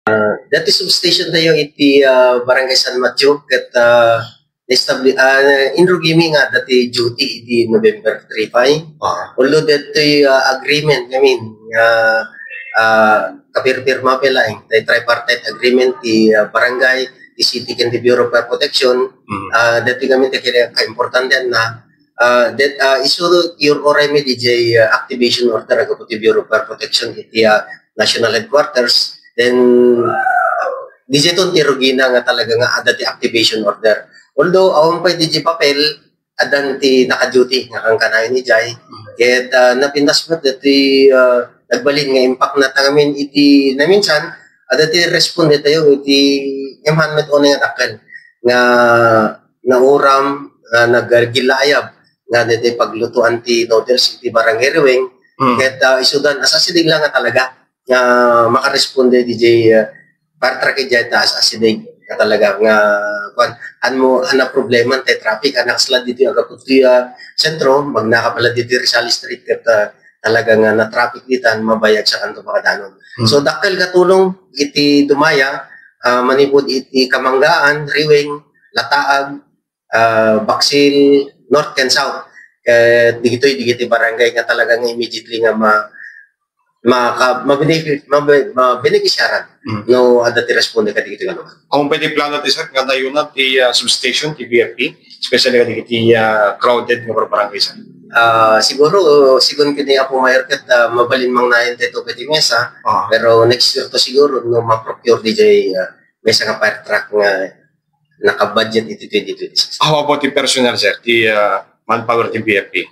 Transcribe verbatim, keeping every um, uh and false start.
Dati substation tayo iti, ah, Barangay San Mateo, ket, ah, establi-, ah, inrugimi nga dati duty iti November three pay. Ah. Although dati, ah, agreement, I mean, ah, ah, kapirpirma pa laeng, the tripartite agreement, ti, ah, barangay, ti city, ken ti Bureau of Fire Protection, Mm. ah, dati kami ti kaya kaimportantean na, ah, that, ah, isu your oray mi D J, ah, activation order, agapu ti Bureau of Fire Protection, iti, ah, National Headquarters, then, D J ton ti rugina nga talaga nga adda ti activation order. Although, awan pay D J papel, addan ti naka-duty nga kankanayon idiay. Ket, ah, napintas met dati, ah, nagbalin nga impact na tangamin iti naminsan, adda ti responde tayo iti imhan met unay nga dakkel nga nauram, nga naggilaayab nga dati paglutuan ti noodles iti Barangay Riweng. Mm. Ket, ah, isudan, as asideg lang nga talaga nga makaresponde D J, ah, fire truck idiay ta as asideg nga talaga nga, kuan, an mo, an a problema ti traffic, an nakaslad ditoy agapu ti, ah, sentro, magnaka pala ditoy Rizal Street ket, ah, talaga nga na-traffic ditan, mabayag sa kanto makadanon. Hmm. So, dakkel nga tulong iti dumaya, ah, manipud iti Kamanggaan, Riweng, Lataag, ah, Baksil, North ken South. Ket digitoy, digiti barangay nga talaga nga immediately nga ma-, maka-, mabenefi-, mabe-, mabenepisyaran Mm. no adda ti responde kadagiti nga lugar. Awan pay ti plano ti, sir, nga dayunan ti, ah, substation ti B F P, especially kadagiti, ah, crowded nga barbarangay, sir? Ah, siguro, sigun ken ni Apo Mayor ket, ah, mabalin mangnayon daytoy iti mesa, Ah. pero next year to siguro no ma-procure D J, ah, mesa nga fire truck nga naka-budget iti twenty twenty-six. How about ti personnel, sir? Ti, ah, manpower ti B F P?